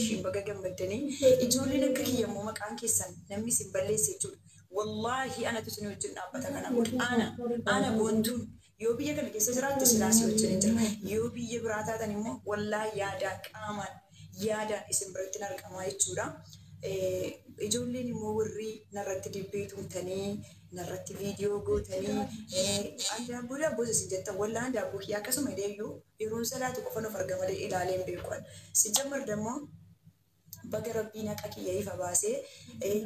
Ishiin baga gammaddanii. Ijoolleen akka kiyya immoo maqaan keessan namni isin balleesse jechuudha. Wallaahi anatu isin wajjin dhaabbata kana booda. Ana boontuun yoo biyya kana keessa jiraatte silaa si wajjin hin jira. Yoo biyya biraa taatan immoo wallaahi yaadaan qaamaan yaadaan isin biratti hin argamaa jechuudha. Ijoolleen immoo warri narratti dibbee tumtanii narratti viidiyoo gootanii an daabboo daabboo isin jettan, wallaahi daabboo kiyya akkasuma illee yeroon salaatu qofa of arga malee ilaalee hin beeku. Si jammar dammoo baga Rabbiin haqa kiyya ifa baasee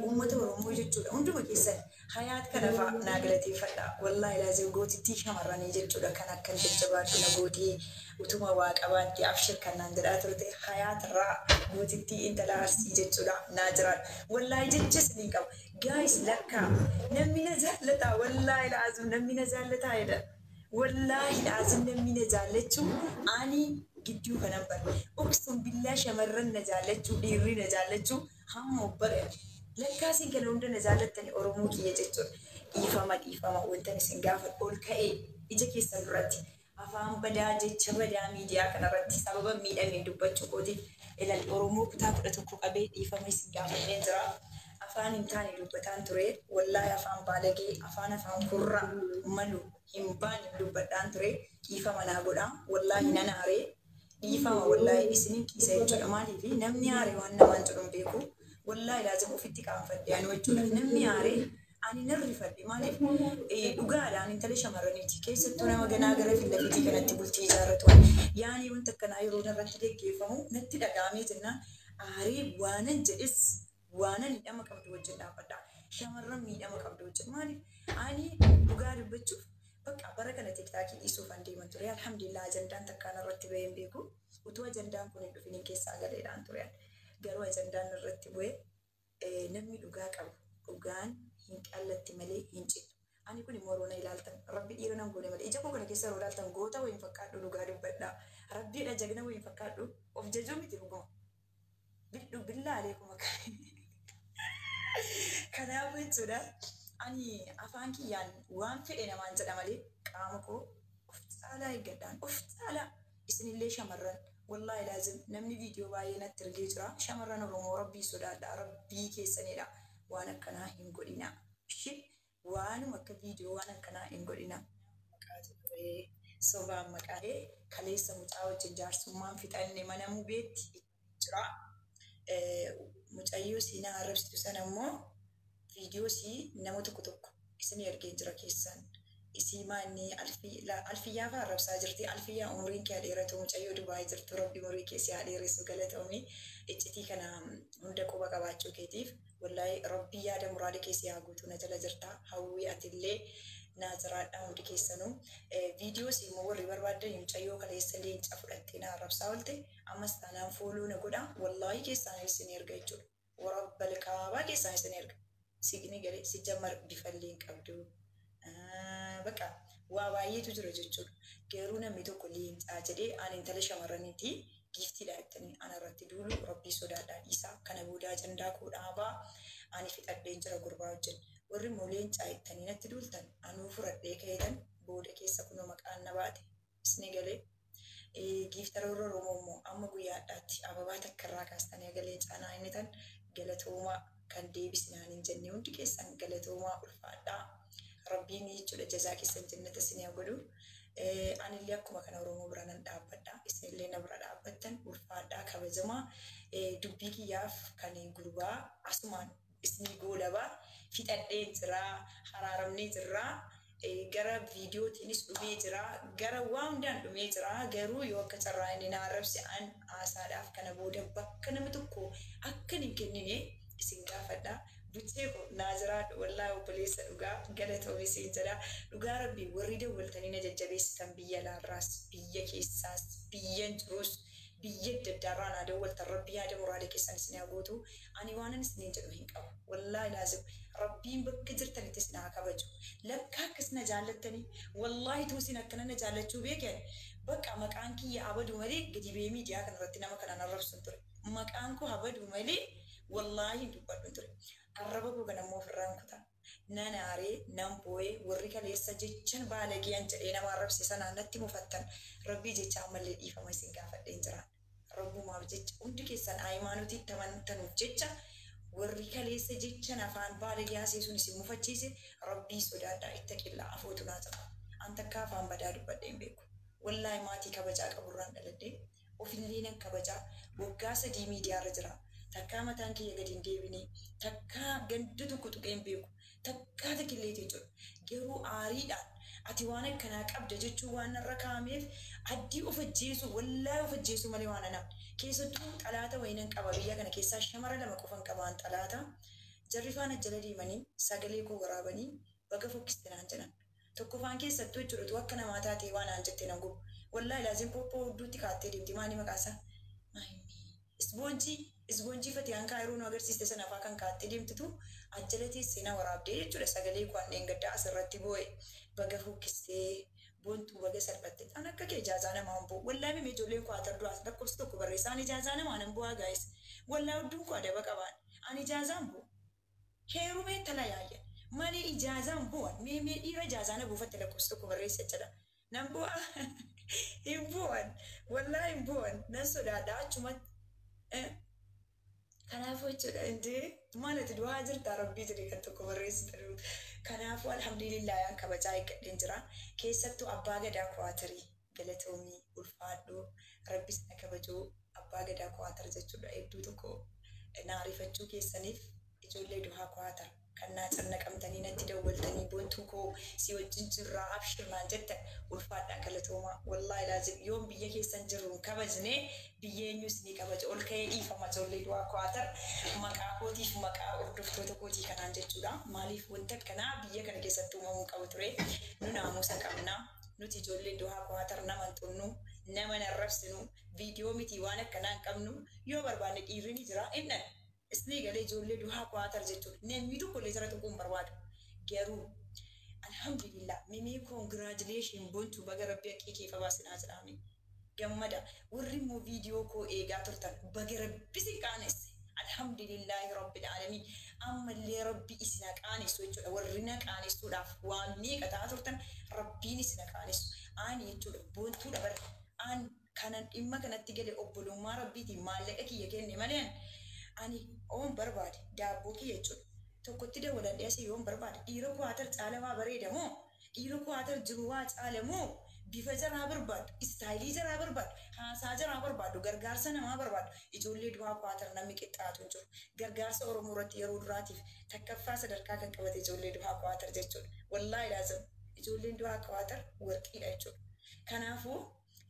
uummata Oromoo jechuudha. Hunduma keessan hayaat kana fa'a naa galateeffadha. Wallaahi laazim gootittii shamarranii jechuudha. Kan akkan jajjabaadhu na gootii utuma waa qabaatte abshir kan naan jedhaa turte hayaat irraa gootittii intala Arsii jechuudha naa jiraadha. Wallaahi jecha isiniin qaba. Guys, lakkaa namni na jaallataa, wallaahi laazim namni na jaallataa jedha. Wallaahi laazim namni na jaallachuu ani gidduu kanan bare. Uqsum billaa shamarran na jaallachuu, dhiirri na jaallachuu hamma bare. Lakkaasiin kana hunda na jaallattani Oromoo kiyya jechuudha. Dhiifama, dhiifama, wantan isin gaafadhu ol ka'ee ija keessan duratti afaan badaa, jecha badaa miidiyaa kanarratti sababa miidhameen dubbachuu kootiif ilaali Oromoo kutaa 11 qabee dhiifama isin gaafadheen jira. Afaan hin taane dubbataan ture. Wallaahi afaan baalagee, afaan kurraa malu hin baane dubbadhaan ture. Dhiifama naa godha. Wallaahi nan aaree. Dhiifama, wallaahi isinin kiisa jechuudha. Maaliif namni aaree waan namaan jedhu hin beeku. Wallaahi laazim ofitti qaanfadhe ani jechuudha. Namni aaree ani nan rifadhe. Maaliif dhugaadhaan intala shamarraniiti. Keessattuu nama ganaa gara fillafitii kanatti bultii ijaarratu. Yaani wanta akkanaa yeroo narratti geggeeffamu natti dhaga'amee jennaan aaree waanan jedhes waanan miidhama qabdu wajjin dhaabbadha. Shamarran miidhama qabdu wajjin. Maaliif ani dhugaa dubbachuuf bakka bara kana TikTokii dhiisuuf an deeman ture. Alhamdulillah ajandaan takkaan irratti bahee hin beeku. Utuu ajandaan kun hin dhufin keessaa galeedhaan ture. Garuu ajandaan irratti bu'ee namni dhugaa qabu dhugaan hin qallatti malee hin cittu. Ani kun immoo yeroo na ilaaltan Rabbi dhiira nan goone malee ija koo kana keessa yeroo ilaaltan goota wayiin fakkaadhu, dhugaa dubbadha. Rabbiidha jagna wayiin fakkaadhu, of jajuu miti dhuguma. Bidhu billaa aleekuma. Kanaafuu jechuudha ani afaan kiyyaan waan fedhe namaan jedha malee qaama koo of caalaa eeggadhaan of caalaa. Isinillee shamarran, wallaahi laazim namni viidiyoo baay'ee natti ergee jira. Shamarran Oromoo, Rabbii sodaadhaa, Rabbii keessanidha, waan akkanaa hin godhina. Ishi waanuma akka viidiyoo waan akkanaa hin godhina. Maqaatu ture sobaan maqaa kaleessa mucaa wajjin jaarsummaan fixanne mana mubeetti jira. Mucayyoo siinaa arrabsitu sana immoo viidiyoo sii nama tokko tokko isin ergeen jira keessan. Isii maanni Alfiyyaa fa'aa arrabsaa jirti. Alfiyyaa, umuriin kee dheeratu, mucayyoo Dubaayii jirtu, Rabbi umurii kee si haa dheeressu, galatoomi. Iccitii kana hunda quba qabaachuu keetiif wallaahi Rabbi yaada muraada kee si haa guutu, na jala jirta. Hawwii, atillee naa jiraadha hundi keessanuu. Viidiyoo si immoo warri barbaadan mucayyoo kaleessa leenca fudhattee na arrabsaa oolte ammas taanaan follow na godha. Wallaahi keessaan isin erga jechuudha. Warabbal kaabaa keessaan isin erga. Signi galee si jammar bifallee hin qabdu. Bakka waa baay'eetu jira jechuudha. Garuu namni tokko leencaa jedhee ani intala shamarraniiti giiftiidha jettanii ana irratti duulu Rabbii sodaadhaa dhiisaa. Kana booda ajandaa koo dhaabaa, ani fixadheen jira gurbaa wajjin. Warri immoo leencaa jettanii natti duultan anuu furadhee ka'eetan booda keessa kunoo maqaan na baate. Isni galee. Giiftara warra Oromoo immoo amma guyyaa hadhaatti ababaa takka irraa kaastanii aga leencaa naa inni tan galatoomaa, kan deebisinaan hin jenne hundi keessan galatoomaa, ulfaadhaa. Rabbiin jechuudha jazaa keessan jannata isinii haa godhu. Anillee akkuma kana Oromoo bira nan dhaabbadha. Isinillee na bira dhaabbattan, ulfaadhaa, kabajamaa. Dubbii kiyyaaf kan gurbaa asumaan isinii goolabaa, fixadhee jira, haraaramnee jirra. Gara viidiyootiinis dhumee jira. Gara waa hundaan dhumee jira. Garuu yoo akka carraa inni na arrabse an haasaadhaaf kana booda bakka nama tokko akka hin kennine isin gaafadha. Buchee ko naa jiraadhu, wallaahi obboleessa dhugaa galatoomi siin jedha. Dhugaa Rabbii warri dawwaltanii na jajjabeessitan biyya alaarraas, biyya keessaas, biyyan jiruus, biyya adda addaarraa naa dawwaltan, Rabbi yaada muraada keessan isin haa guutu. Ani waanan isiniin jedhu hin qabu. Wallaahi laazim Rabbiin bakka jirtanitti isin haa kabaju. Lakkaa akkas na jaallattanii, wallaahi tuu isin akkana na jaallachuu beekan bakka maqaan kiyya abadu malee gadi ba'ee miidiyaa kanarratti nama kanaan arrabsun ture. Maqaan koo habadu malee wallaahi hin dubbadhu ture. Arraba koo kana immoo ofirraan kutaa. Nan aaree, nan boo'ee, warri kaleessa jechan baalagee an jedhee nama arrabse sanaan natti mufattan, Rabbii jecha ammallee dhiifama isin gaafadheen jira. Rabbumaaf jecha hundi keessan hayimaanotii itti amantanuuf jecha warri kaleessa jechan afaan baalagee haasee sun isin mufachiise, Rabbii sodaadhaa, ittaqillaa, afootu naa ta'a. An takka afaan badaa dubbadhee hin beeku. Wallaahi maatii kabajaa qaburraan dhaladhee, ofillee nan kabajaa. Waggaa 3 miidiyaarra jira. Takkaa mataan kiyya gadi hin deebine. Takkaa ganda tokko tuqee hin beeku. Takkaa takilleeti jechuudha. Garuu aariidhaan ati waan akkanaa qabda jechuun waan narra kaa'ameef addii of ajjeesuu, wallaahi of ajjeesuu malee waan anaan. Keessattuu xalaata wayii nan qaba biyya kana keessaa, shamara lama qofan qabaan xalaata. Jarri faana jala deemanii sagalee koo waraabanii baga fokkiste naan jedhan. Tokkoffaan keessattuu jechuudha, utuu akka namaa taatee waan naan jette nan gubu. Wallaahi laazim poppoo hudduutti kaattee deemti, maali maqaasaa? Maayinni. Isboonjii, isboonjii Fatiyaan Kaayiroo nu agarsiiste sana faa kan kaattee deemtutu ajjala teessee na waraabdee jechuudha sagalee koo an dheengaddaa asirratti boo'e, baga fokkistee Boontuu, baga salphatte. An akka kee ijaazaa namaa hin bu'u. Wallaahi mimee ijoolleen koo haa du'aas lakkoofsa tokko barreessaan ijaazaa namaa nan bu'aa gaa'is. Wallaahi hudduun koo adaba qabaan. Ani ijaazaa hin bu'u. Heerumee tala yaayya. Malee ijaazaa hin bu'an. Mee mee dhiira ijaazaa na buufatte lakkoofsa tokko barreessa jedha. Nan bu'a. Hin bu'an. Wallaahi hin bu'an. Nan sodaadha achumatti. Kanaafuu jechuudha indee maal ati du'aa jirtaa Rabbii jedhe kan tokko barreessitu. Kanaafuu alhamdulillah yaan kabajaa eeggadheen jira. Keessattuu abbaa gadaa Kuwaatarii galatoomii, ulfaadhu, Rabbi sana kabajuu. Abbaa gadaa Kuwaatar jechuudha, hedduu tokko na ariifachuu keessaniif, ijoollee Duhaa Kuwaatar kan naa cannaqamtanii natti dawwaltanii, "Boontuu koo, si wajjin jirraa, abshir" naan jettan, ulfaadhaa, galatoomaa. Wallaahi laazim yoon biyya keessan jirru hin kabajne, biyya eenyus ni kabaja? Ol ka'ee dhiifama ijoollee Duhaa Kuwaatar maqaa kootiif maqaa hordoftoota kootii kanaan jechuudha. Maaliif wanta akkanaa biyya kana keessatti uumamuu qabu ture? Nu naamusa qabna. Nuti ijoollee Duhaa Kuwaatar nama hin xunnu, nama hin arrabsinu, viidiyoo miti waan akkanaa hin qabnu. Yoo barbaanne dhiirri ni jira innan isnii galee. Ijoollee Duhaa Kuwaatar jechuudha, namni tokko illee jara tuquu hin barbaadu. Garuu alhamdulillah, mimii, congratulation Bontu, baga Rabbi haqqii kee fabaasinaa jedhaame gammada. Warri immoo viidiyoo koo eegaa turtan, baga Rabbi sin qaanesse. Alhamdulillahi rabbil aalamiin. Ammallee Rabbi isin haa qaanessu jechuudha. Warri na qaanessuudhaaf waan meeqa ta'aa turtan, Rabbiin isin haa qaanessu. Ani jechuudha Bontuudha bar. An kanan dhimma kanatti gale obbolummaa Rabbiitiin maallaqa kiyya kenne malee, ani oon barbaade daabboo kiyya jechuudha tokkotti dawwaladhee asii yoon barbaade, dhiira Kuwaatar caala waa bareeda moo, dhiira Kuwaatar jiru waa caala moo, bifa jaraa barbaadu, istaayilii jaraa barbaadu, haasaa jaraa barbaadu, gargaarsa namaa barbaadu, ijoollee Duhaa Kuwaatar namni qixxaatu hin jiru. Gargaarsa Oromoo irratti yeroo duraatiif takkaffaa sadarkaa kan qabate ijoollee Duhaa Kuwaatar jechuudha. Wallaahi laazim ijoolleen Duhaa Kuwaatar warqiidha jechuudha. Kanaafuu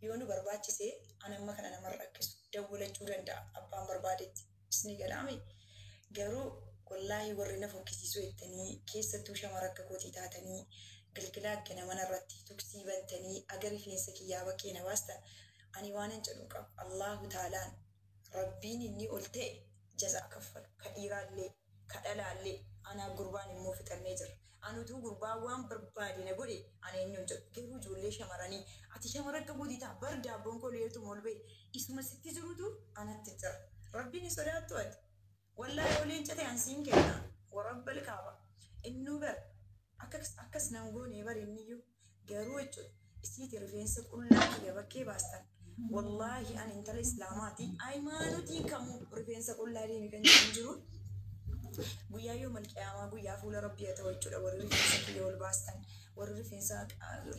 yoo nu barbaachise, an amma kana nama rakkisu dawwalachuu danda'a abbaan barbaadetti. Isni galaami. Garuu wallaahi warri na fokkisiisuu jettanii, keessattuu shamara akka kootii taatanii, galgala aggana mana irratti tuksii bantanii aga rifeensa kiyyaa bakkee na baastan, ani waanan jedhu qabu. Allahu taalaan, Rabbiin inni ol ta'e jazaa kaffalu, ka dhiiraallee ka dhalaallee. Anaa gurbaan immoo fixannee jirra. Ani utuu gurbaan waan barbaade na godhe ani eenyuun jedhu. Garuu ijoollee shamaranii, ati shamara akka kootii ta'a bar, daabboon koo leertuma ol ba'e isuma sitti jirutu anatti jira. Rabbiin hin sodaattu ati. Wallaahi yoo leenca ta'e an siin kenna. Warabbal kaaba. Innuu bar akkas akkas nan goone bar inniyyuu. Garuu jechuudha isiiti rifeensa qullaa kiyya bakkee baastan. Wallaahi ani intala islaamaati. Hayimaanotiin kamuu rifeensa qullaa deemi kan jedhu jiru. Guyyaa yoo malqiyaamaa, guyyaa fuula Rabbii haa ta'u jechuudha, warri rifeensa kiyya ol baastan, warri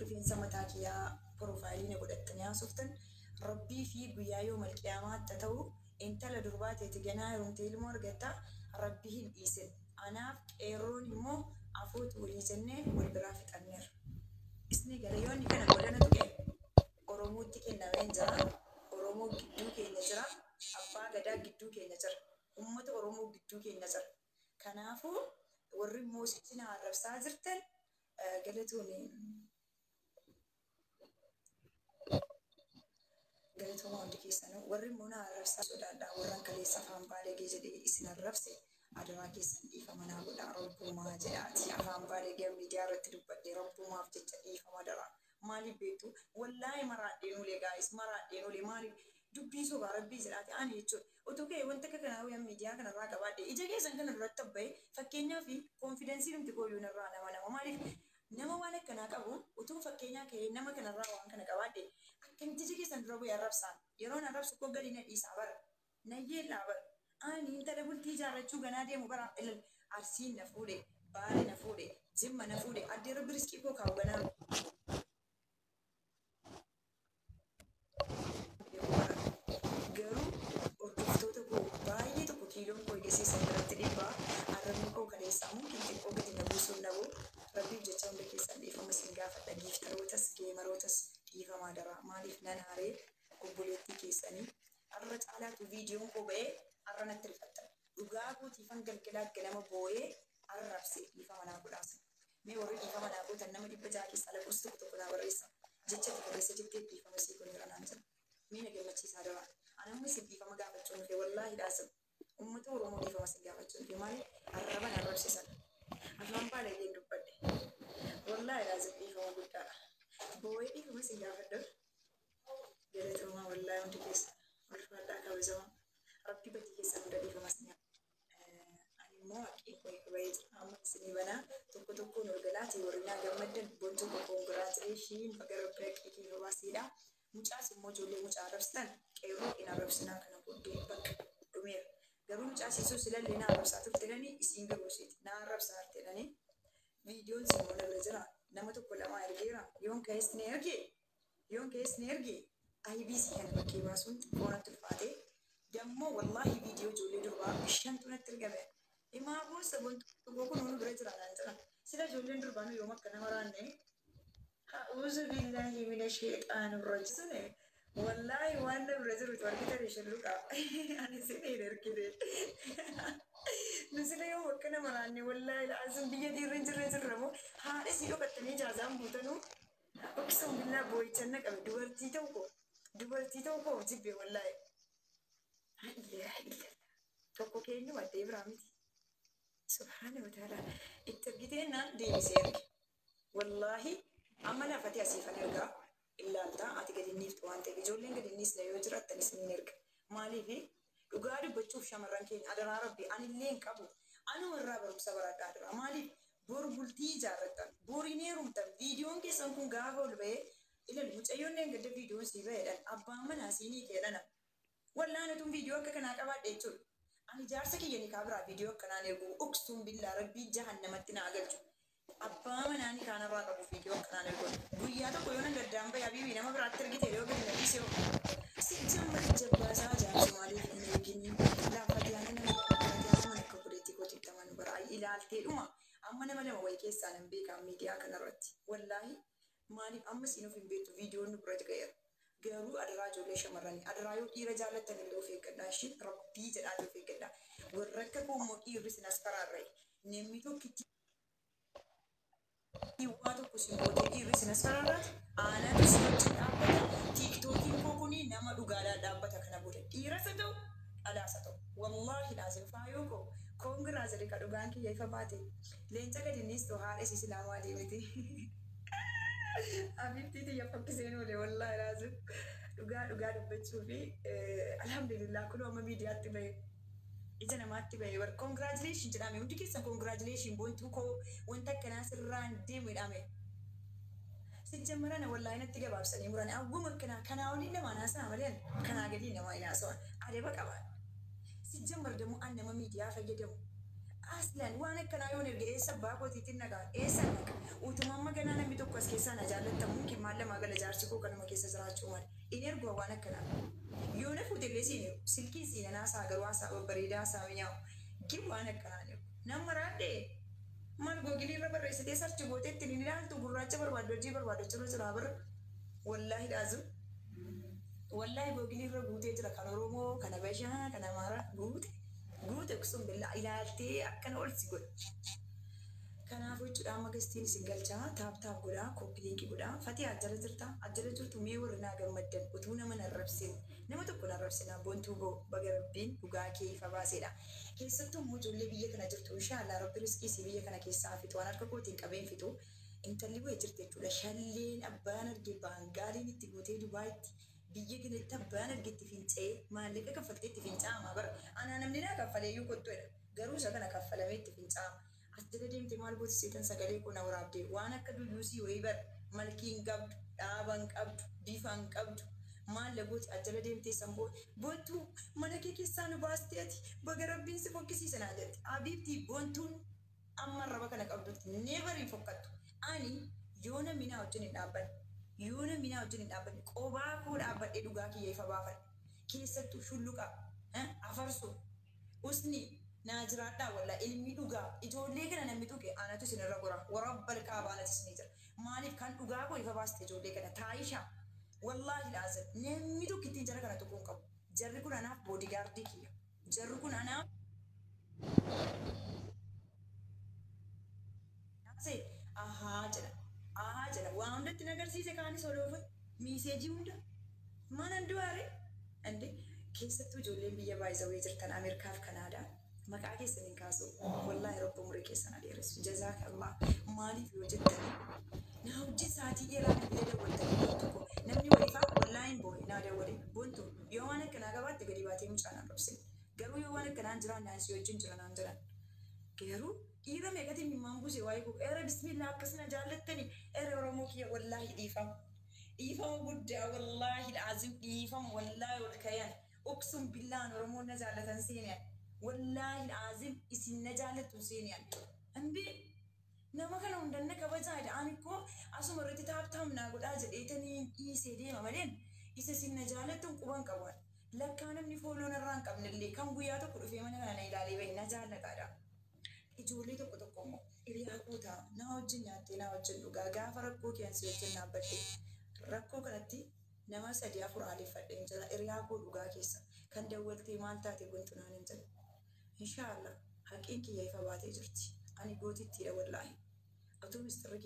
rifeensa mataa kiyyaa profile na godhattanii haasoftan, Rabbii fi guyyaa yoo malqiyaamaa haa ta'u. Intala durbaa teeti ganaa heerumtee ilmoo argatta, Rabbi hin dhiisin. Anaaf qeerroon immoo afootu walii jennee wal biraa fixanneerra. Isni gala yoonni kana godhana tuqe Oromootti kennameen jira. Oromoo gidduu keenya jira. Abbaa gadaa gidduu keenya jira. Uummata Oromoo gidduu keenya jira. Kanaafuu warri immoo sichi na arrabsaa jirtan, galatoomii. Galatooma hundi keessanuu. Warri immoo na arrabsaa sodaadhaa, warran kaleessa afaan baalagee jedhee isin arrabse, adaraa keessan dhiifama naa godhaa, Rabbumaa jedhaati. Afaan baalagee miidiyaa irratti dubbadhee, Rabbumaaf jecha dhiifama daraa. Maaliif beektu? Wallaahi maraadheen olee gaa'is, maraadheen olee. Maaliif dubbii sobaa? Rabbii jedhaati, ani jechuudha utuu ka'e wanta akka kanaa wayyaa miidiyaa kanarraa qabaadhe, ija keessan kana duratti abba'e, fakkeenyaa fi confidence numti kooyyuu narraa nama maaliif nama waan akkanaa qabu utuu fakkeenyaa ka'ee nama kanarraa waan kana qabaadhe, akkamitti ija keessan dura bu'ee arrabsaan? Yeroon arrabsu koo gadi na dhiisaa bara. Na yeellaa bara. Ani intala bultii ijaarrachuu ganaa deemu bara. Arsiin na fuudhe, Baale na fuudhe, Jimma na fuudhe, addee Rabbi riskii koo kaa'u ganaa Garuu hordoftoota koo baay'ee tokko kiiloon koo eegasiisan biratti dhiibbaa arrabni koo kaleessaa mumkin xiqqoo gadi na buusuun dhabuu Rabbiif jecha hunda keessan dhiifama isin gaafadha. Giiftarootas gamerootas dhiifamaa daraa. Maaliif nan aaree obboleettii keessanii arra caalaatu viidiyoon koo ba'ee arra natti rifattan. Dhugaa kootiifan galgalaa ganama boo'ee arrabse dhiifama naa godhaasa. Mee warri dhiifama naa gootan nama 600 keessaa lakkoofsa tokko tokko naa barreessa. Jecha ati kaleessa jettee dhiifama sii goneera naan jedha. Mee na gammachiisaa daraa. Ani amma isin dhiifama gaafachuun dhufe wallaahi dhaasib. Uummata Oromoo dhiifama isin gaafachuun dhufe maaliif arraban arrabse sana. Afaan baalayyeen dubbadhe. Wallaahi dhaasib dhiifama guddaadha. Boo'ee dhiifama isin gaafadhu. Galatoomaa wallaahi hundi keessa ulfaadhaa kabajamaa. Rabbi badii keessan hunda dhiifama isin Ani immoo haqqii koo ifa bahee jira. Amma isinii banaa tokko tokkoon ol galaatii warri naa gammaddan bontuu koo congratulation baga Rabbi haqqii kee ifa baaseedha. Mucaas immoo ijoollee mucaa arrabsitan qeerroo hin arrabsinaa kana booddee bakka dhumeera. Garuu mucaa siisuu silallee na arrabsaa turte jedhanii isiin garuu isiiti na arrabsaa jirti jedhanii viidiyoon sin immoo na bira jira nama tokko lamaa ergeera yoon ka'es ni erge yoon ka'es ni erge IBC kana bakkee baasuun xiqqoo natti ulfaate dammoo wallaahi viidiyoo ijoollee durbaa shantu natti ergame. Imaa boossa bontuu koo kun nu bira jira naan jedhan. Sila ijoolleen durbaa nu yoom akka nama raanne A'uuzu billaahi mina sheexaani rajiim. Wallaahi waan na bira jirutu argitani shulluqa. Ani isin hin ergine. Nu sila yoom akka nama raanne wallaahi la'azim biyya dhiirri hin jirre jirra moo haadha isii dhokattanii ijaazaan buutanuu. Uqsum billaa boo'ichan na qabe dubartii ta'u koo dubartii ta'u koo of jibbe wallaahi. Laa ilaaha illallah. Tokko keenyu addee biraa miti. Subhaana wa ta'ala. Itti ergitee naan deebisee erge. Wallaahi amma lafati asiifan ergaa ilaalta ati gadi hin dhiiftu waan ta'eef ijoolleen gadi hin dhiisne yoo jiraattan isiniin erga. Maaliif dhugaa dubbachuuf shamarran keenya adaraa Rabbi anillee hin qabu. Anuma irraa barumsa baradhaa adaraa. Maaliif bor bultii ijaarrattan bor hin heerumtan viidiyoon keessan kun gaafa ol ba'ee ilal mucayyoon gadda viidiyoon sii ba'eedhaan abbaan manaa siinii keedhana. Wallaan utuun viidiyoo akka kanaa qabaadhe jechuudha. Ani jaarsa kiyya nikaa biraa viidiyoo akkanaan ergu uqsuun billaa Rabbii jahannamatti naa galchu. Abbaa manaa nikaa narraa qabu viidiyoo akkanaan ergu. Guyyaa tokko yoo nan gaddaan bahe habiibii nama biraatti ergite yoo gadi na dhiise hoo. Sijjammar jabbaasaa jaarsa maaliif hin eegini. Laafatiyaana nama laafatiyaana mana akka godheetti kootitti amanu bara ilaaltee dhuma. Amma nama lama wayii keessaa nan beekaa miidiyaa kanarratti. Wallaahi maaliif amma siin of hin beektu viidiyoon nu bira ga'eera. Garuu adaraa ijoollee shamarranii adaraa yoo dhiira jaallattan illee of eeggadhaa ishii Rabbii jedhaati of eeggadhaa. Warra akka koo immoo dhiirri sin as faraarra'e. Namni tokkitti waa tokko sin gootee dhiirri sin as faraarraate aanatu si wajjin dhaabbata. Tiiktookiin koo kuni nama dhugaadhaan dhaabbata kana booda dhiiras haa ta'u dhalaas haa ta'u. Wallaahi laasim faayoo koo congra jedhe ka dhugaan kiyya ifa baate. Leenca gadi niistu haadha isii silaa maalii miti. Abibtii tiyya fakkiseen oole wallaahi laasim. Dhugaa dhugaa dubbachuu fi alhamdulillah kunoo amma miidiyaatti bahe. Ija namaatti bahe bar congratulation jedhame hundi keessan congratulation bontuu koo wanta akkanaa sirraan deemu jedhame. Sijjammarana wallaahi natti gabaabsanii muran awwama akkanaa kanaa olii namaan haasa'a malee kanaa gadii namaa hin haasa'an adaba qaba. Sijjammar dammoo an nama miidiyaa fayyadamu. Aslan waan akkanaa yoon erge eessa abbaa kootiitiin nagaa eessa naqa utuma amma ganaa namni tokko as keessaa na jaallattamu mumkin maal lamaa gala jaarsi koo kanuma keessa jiraachuu mala. Hin ergu waan akkanaa. Yoo na fuute illee siin ergu silkiin siin haasaa garuu haasaa babbareedaa haasaa mi'aawu gin waan akkanaa hin ergu. Nama raadhee maal googilii irra barreessitee search gootee ittiin hin ilaaltu gurraacha barbaaddu hojii barbaaddu achirra jira bara. Wallaahi laazim. Wallaahi googilii irra guutee jira kan Oromoo kan Habashaa kan Amaaraa guute guute sun billaa ilaaltee akkana ol si godha. Kanaafuu jechuudha amma gastiin isin galchaa tap tap godhaa copy link godhaa fatee ajjala jirta ajjala jirtu mee warri naa gammaddan utuu nama narrabsin nama tokko narrabsinaa bontuu goo baga Rabbiin dhugaa kee ifa baaseedha. Keessattuu immoo ijoollee biyya kana jirtu inshaallah Rabbi riskii isii biyya kana keessaa fitu waan harka kootiin qabeen fitu intalli wayii jirti jechuudha shalleen abbaan arge baangaaliin itti guutee Dubaayitti biyya kanatti abbaan arge itti finca'ee maallaqa kaffaltee itti fincaa'ama bara anaa namni naa kaffalee iyyuu kottuedha garuu isa kana kaffalamee itti fincaa'ama. As jala deemte maal gooti seetan sagalee koo na waraabdee waan akka duyyuusii wayii bar malkii hin qabdu dhaaba hin qabdu bifa hin qabdu Maal lagooti ajjala deemtee san Boontuu mana kee keessaa nu baastee ati baga Rabbiin si fokkisiise naan jette. Abiibtii Boontuun amma arraba kana qabdutti never hin fokkattu. Ani yoo namni naa wajjin hin dhaabbanne, yoo namni naa wajjin hin dhaabbanne, qobaa koo dhaabbadhee dhugaa kiyya ifa baafadha. Keessattuu shulluqa, afarsoo, usni naa jiraadhaa, wallaa ilmi dhugaa ijoollee kana namni tuqe anatu isinirra gora. Warabbal kaabaa anatu isinii jira. Maaliif kan dhugaa koo ifa baaste ijoollee kana taayishaa. Wallaahi laazim namni tokko ittiin jara kana tuquu hin qabu. Jarri kun anaaf boodigaardii kiyya. Jarri kun anaaf ahaa jedha. Ahaa jedha. Waa hundatti na agarsiise kaanis oloofe miiseejii hunda. Mana du'aare. Ande keessattuu ijoolleen biyya baay'isawee jirtan, Ameerikaaf Kanaadaa. Maqaa keessan hin kaasu. Wallaahi Rabbi umurii keessan adeeressu. Jazaakallah. Maaliif yoo jettanii, na hojii sa'aatii dheeraa bilbila dawwaltanii, "Boontu ko," namni wayifaa wallaahi hin boo'e naa dawwale, "Boontu, yoo waan akkanaa qabaatte gadi baatee mucaa naan robsin. Garuu yoo waan akkanaa hin jiraanne ani si wajjin jira," naan jedhan. Garuu dhiira meeqatiin mimmaan buuse waa'ee koo. Era bismillah, akkasuma jaallattani. Era Oromoo kiyya, wallaahi dhiifama. Dhiifama guddaa, wallaahi laazim dhiifama, wallaahi ol kayan. Uqsum billaan Oromoon na jaallatan seenan. Wallaahi laazim isin na jaallattu seenan. Indee nama kana hundanna kabajaa jedha. Ani koo asuma irratti tap tap naa godhaa jedheetanii dhiisee deema malee isa isin na jaallattu quban qabu. Lakkaa namni follow narraa hin qabnellee kan guyyaa tokko dhufee mana kana na ilaalee bahe na jaallataadha. Ijoollee tokko tokko immoo hiriyaa kootaa na wajjin nyaattee na wajjin dhugaa, gaafa rakkoo kee si wajjin dhaabbadhe, rakkoo kanatti nama sadii afur aaleeffadheen jira. Hiriyaa koo dhugaa keessa kan dawwaltee "Maal taate Gontu?" naan hin jedhu. Inshaallah haqiin kiyya ifa baatee jirti. Ani gootittiidha wallaahi. Otuu mistirri